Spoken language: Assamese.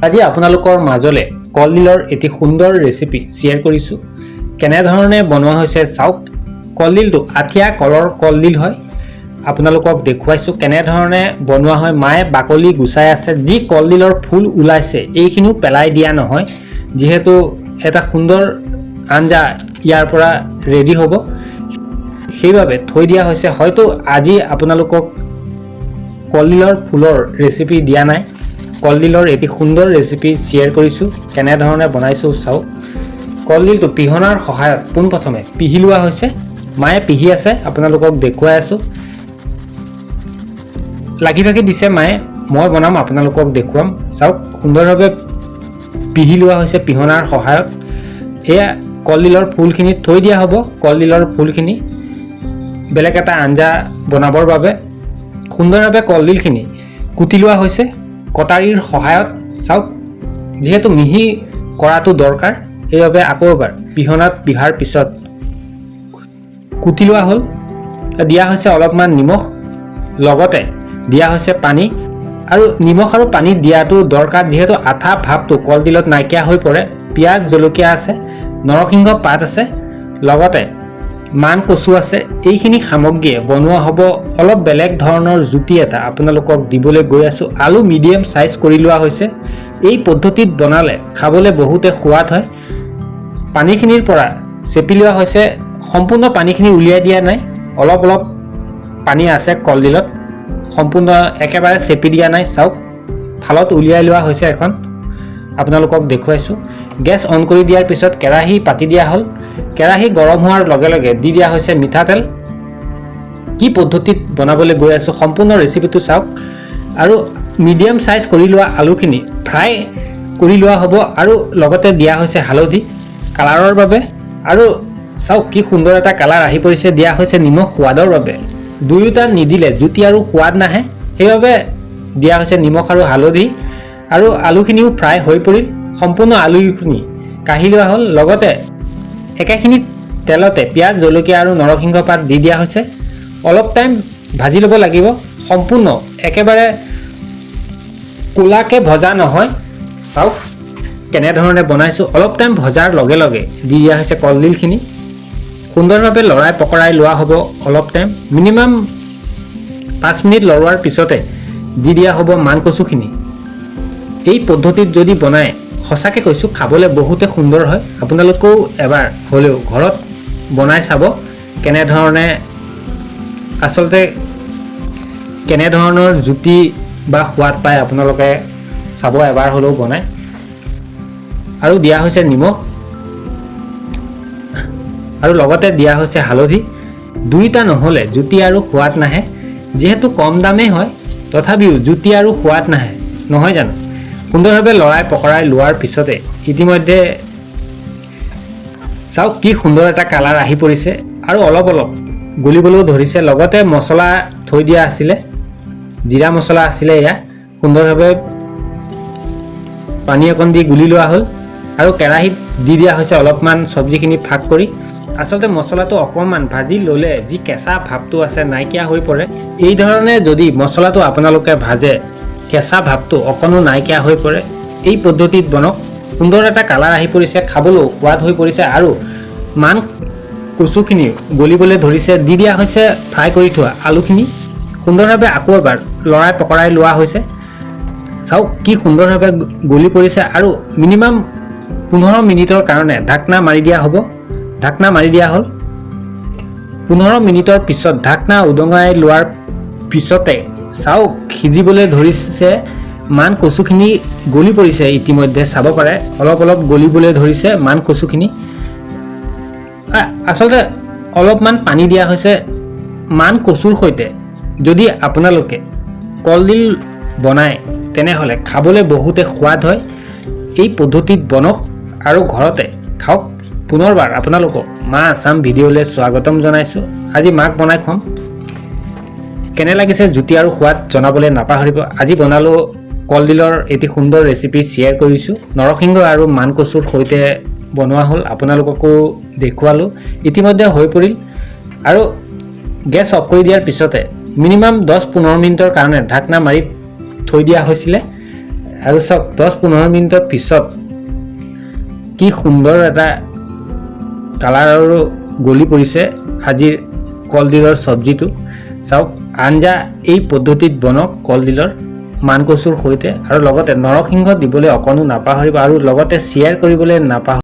আজি আপোনালোকৰ মাজলৈ কলডিলৰ এটি সুন্দৰ ৰেচিপি শ্বেয়াৰ কৰিছোঁ। কেনেধৰণে বনোৱা হৈছে চাওক। কলডিলটো আঠিয়া কলৰ কলডিল হয়। আপোনালোকক দেখুৱাইছোঁ কেনেধৰণে বনোৱা হয়। মায়ে বাকলি গুচাই আছে। যি কলডিলৰ ফুল ওলাইছে, এইখিনিও পেলাই দিয়া নহয়, যিহেতু এটা সুন্দৰ আঞ্জা ইয়াৰ পৰা ৰেডি হ'ব, সেইবাবে থৈ দিয়া হৈছে। হয়তো আজি আপোনালোকক কলডিলৰ ফুলৰ ৰেচিপি দিয়া নাই। কলডিলৰ এটি সুন্দৰ ৰেচিপি শ্বেয়াৰ কৰিছোঁ। কেনেধৰণে বনাইছোঁ চাওক। কলডিলটো পিহনাৰ সহায়ত পোনপ্ৰথমে পিহি লোৱা হৈছে। মায়ে পিহি আছে, আপোনালোকক দেখুৱাই আছোঁ। লাগি ভাগি দিছে মায়ে। মই বনাম, আপোনালোকক দেখুৱাম। চাওক, সুন্দৰভাৱে পিহি লোৱা হৈছে পিহনাৰ সহায়ত। এয়া কলডিলৰ ফুলখিনি থৈ দিয়া হ'ব। কলডিলৰ ফুলখিনি বেলেগ এটা আঞ্জা বনাবৰ বাবে সুন্দৰভাৱে কলডিলখিনি কুটি লোৱা হৈছে কটাৰীৰ সহায়ত। চাওক, যিহেতু মিহি কৰাটো দৰকাৰ, সেইবাবে আকৌ এবাৰ পিহনাত পিহাৰ পিছত কুটি লোৱা হ'ল। দিয়া হৈছে অলপমান নিমখ, লগতে দিয়া হৈছে পানী। আৰু নিমখ আৰু পানী দিয়াটো দৰকাৰ, যিহেতু আঠা ভাৱটো কলডিলত নাইকিয়া হৈ পৰে। পিঁয়াজ, জলকীয়া আছে, নৰসিংহ পাত আছে, লগতে মান কচু আছে। এইখিনি সামগ্ৰীয়ে বনোৱা হ'ব অলপ বেলেগ ধৰণৰ জুতি এটা আপোনালোকক দিবলৈ গৈ আছোঁ। আলু মিডিয়াম চাইজ কৰি লোৱা হৈছে। এই পদ্ধতিত বনালে খাবলৈ বহুতে সোৱাদ হয়। পানীখিনিৰ পৰা চেপি লোৱা হৈছে। সম্পূৰ্ণ পানীখিনি উলিয়াই দিয়া নাই, অলপ অলপ পানী আছে কলডিলত। সম্পূৰ্ণ একেবাৰে চেপি দিয়া নাই। চাওক, থালত উলিয়াই লোৱা হৈছে এখন, আপোনালোকক দেখুৱাইছোঁ। গেছ অন কৰি দিয়াৰ পিছত কেৰাহী পাতি দিয়া হ'ল। কেৰাহী গৰম হোৱাৰ লগে লগে দি দিয়া হৈছে মিঠাতেল। কি পদ্ধতিত বনাবলৈ গৈ আছোঁ, সম্পূৰ্ণ ৰেচিপিটো চাওক। আৰু মিডিয়াম চাইজ কৰি লোৱা আলুখিনি ফ্ৰাই কৰি লোৱা হ'ব আৰু লগতে দিয়া হৈছে হালধি কালাৰৰ বাবে। আৰু চাওক, কি সুন্দৰ এটা কালাৰ আহি পৰিছে। দিয়া হৈছে নিমখ সোৱাদৰ বাবে। দুয়োটা নিদিলে জুতি আৰু সোৱাদ নাহে, সেইবাবে দিয়া হৈছে নিমখ আৰু হালধি। আৰু আলুখিনিও ফ্ৰাই হৈ পৰিল। সম্পূৰ্ণ আলুখিনি কাঢ়ি লোৱা হ'ল। লগতে একেখিনি তেলতে পিঁয়াজ, জলকীয়া আৰু নৰসিংহ পাত দি দিয়া হৈছে। অলপ টাইম ভাজি ল'ব লাগিব। সম্পূৰ্ণ একেবাৰে ক'লাকৈ ভজা নহয়। চাওক কেনেধৰণে বনাইছোঁ। অলপ টাইম ভজাৰ লগে লগে দি দিয়া হৈছে কলডিলখিনি। সুন্দৰভাৱে লৰাই পকৰাই লোৱা হ'ব অলপ টাইম। মিনিমাম 5 মিনিট লৰোৱাৰ পিছতে দি দিয়া হ'ব মান কচুখিনি। এই পদ্ধতিত যদি বনায়, সঁচাকৈ কৈছোঁ, খাবলৈ বহুতে সুন্দৰ হয়। আপোনালোকেও এবাৰ হ'লেও ঘৰত বনাই চাব, কেনেধৰণে আচলতে কেনেধৰণৰ জুতি বা সোৱাদ পায় আপোনালোকে চাব এবাৰ হ'লেও বনাই। আৰু দিয়া হৈছে নিমখ আৰু লগতে দিয়া হৈছে হালধি। দুয়োটা নহ'লে জুতি আৰু সোৱাদ নাহে। যিহেতু কম দামেই হয়, তথাপিও জুতি আৰু সোৱাদ নাহে, নহয় জানো? সুন্দৰভাৱে লৰাই পকৰাই লোৱাৰ পিছতে ইতিমধ্যে চাওক, কি সুন্দৰ এটা কালাৰ আহি পৰিছে আৰু অলপ অলপ গলিবলৈও ধৰিছে। লগতে মছলা থৈ দিয়া আছিলে, জিৰা মছলা আছিলে এয়া। সুন্দৰভাৱে পানী অকণ দি গুলি লোৱা হ'ল আৰু কেৰাহীত দি দিয়া হৈছে অলপমান চব্জিখিনি ফাক কৰি। আচলতে মছলাটো অকণমান ভাজি ল'লে যি কেঁচা ভাৱটো আছে, নাইকিয়া হৈ পৰে। এই ধৰণে যদি মছলাটো আপোনালোকে ভাজে, কেঁচা ভাৱটো অকণো নাইকিয়া হৈ পৰে। এই পদ্ধতিত বনাওক। সুন্দৰ এটা কালাৰ আহি পৰিছে, খাবলৈও সোৱাদ হৈ পৰিছে আৰু মান কচুখিনি গলিবলৈ ধৰিছে। দি দিয়া হৈছে ফ্ৰাই কৰি থোৱা আলুখিনি। সুন্দৰভাৱে আকৌ এবাৰ লৰাই পকৰাই লোৱা হৈছে। চাওক, কি সুন্দৰভাৱে গলি পৰিছে। আৰু মিনিমাম 15 মিনিটৰ কাৰণে ঢাকনা মাৰি দিয়া হ'ব। ঢাকনা মাৰি দিয়া হ'ল। 15 মিনিটৰ পিছত ঢাকনা উদঙাই লোৱাৰ পিছতে চাওক, সিজিবলৈ ধৰিছে। মান কচুখিনি গলি পৰিছে ইতিমধ্যে। চাব পাৰে, অলপ অলপ গলিবলৈ ধৰিছে মান কচুখিনি। আচলতে অলপমান পানী দিয়া হৈছে। মান কচুৰ সৈতে যদি আপোনালোকে কলডিল বনায়, তেনেহ'লে খাবলৈ বহুতে সোৱাদ হয়। এই পদ্ধতিত বনাওক আৰু ঘৰতে খাওক। পুনৰবাৰ আপোনালোকক মা আছাম ভিডিঅ'লৈ স্বাগতম জনাইছোঁ। আজি মাক বনাই খুৱাম। কেনে লাগিছে জুতি আৰু সোৱাদ জনাবলৈ নাপাহৰিব। আজি বনালোঁ কলডিলৰ এটি সুন্দৰ ৰেচিপি শ্বেয়াৰ কৰিছোঁ। নৰসিংহ আৰু মান কচুৰ সৈতে বনোৱা হ'ল, আপোনালোককো দেখুৱালোঁ। ইতিমধ্যে হৈ পৰিল আৰু গেছ অফ কৰি দিয়াৰ পিছতে মিনিমাম 10-15 মিনিটৰ কাৰণে ঢাকনা মাৰি থৈ দিয়া হৈছিলে। আৰু চাওক, 10-15 মিনিটৰ পিছত কি সুন্দৰ এটা কালাৰৰো গলি পৰিছে আজিৰ কলডিলৰ চব্জিটো। চাওক, আঞ্জা এই পদ্ধতিত বনাওক কলডিলৰ মানকচুৰ সৈতে আৰু লগতে নৰসিংহ দিবলৈ অকণো নাপাহৰিব আৰু লগতে শ্বেয়াৰ কৰিবলৈ নাপাহৰিব।